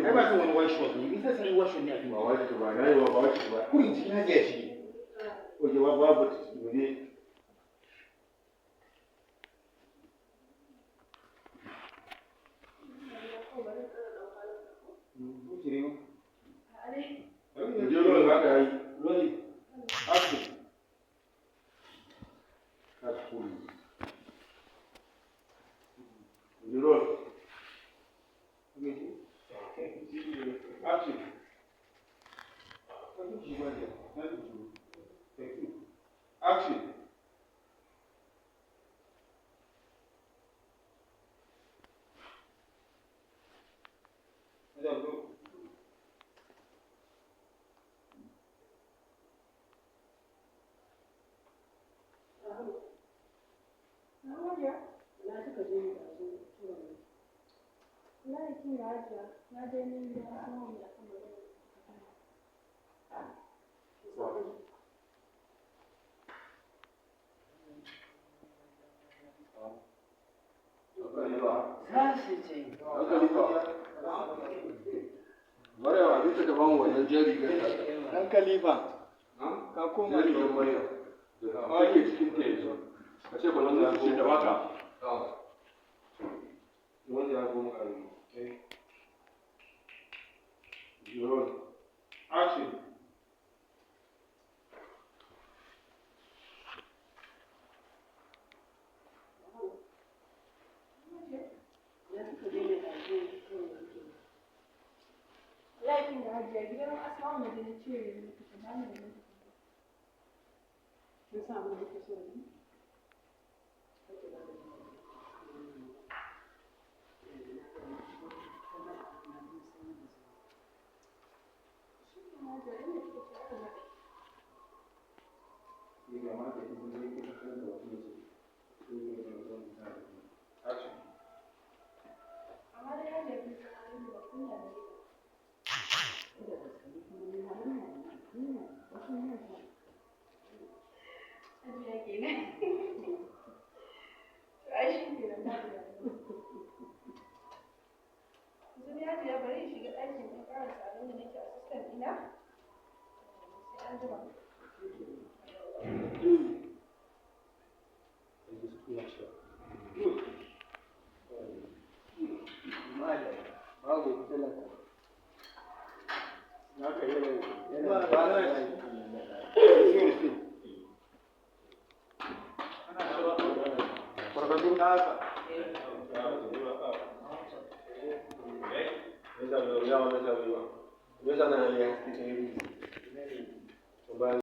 Ai ba son wani one shot ne, bisa sai one shot ne a fim. Ba wace ba, na yi wa ba wace ba. Kurin cikin hajiya shi. Oke, ba babu ne. Je ruwan haka yi. Rolling. Action. That's cool. Je ruwan. Action. Action. Go. Na kika je ne ɗazu tura mai. Wallahi kin ga Hajiya, na je nan gidan Asma'u ne akan maganar. Maryam, abin ta ban wannan jeri ga ta. Dan Khalifa, ka koma. Jeri ga Maryam. Da take cikin ta yanzu. Ka ce ba nan ce da baka. Wanda ya goma ƙarfi. Roll. Action. Na kika je ne ɗazu tura mai. Wallahi kin ga Hajiya, gidan Asma'u na je na ce mata ta bani wannan takarda. Kin san abin da kike so da ni? Shi ne Hajiya, inda kika ce haka za a yi. Action. Amma dai Hajiya kin san halin ba kunya gare ta. Hajiya kenan. To ai shi kenan babu damuwa. Yanzu dai Hajiya bari in shiga ɗakin in ƙarasa abin da nake a system ɗina. Sai an jima. Good. Babu talaka. Naka yana ba na Seriously. Farfadun haka. Me yasa na yi haske ta yi? Bayan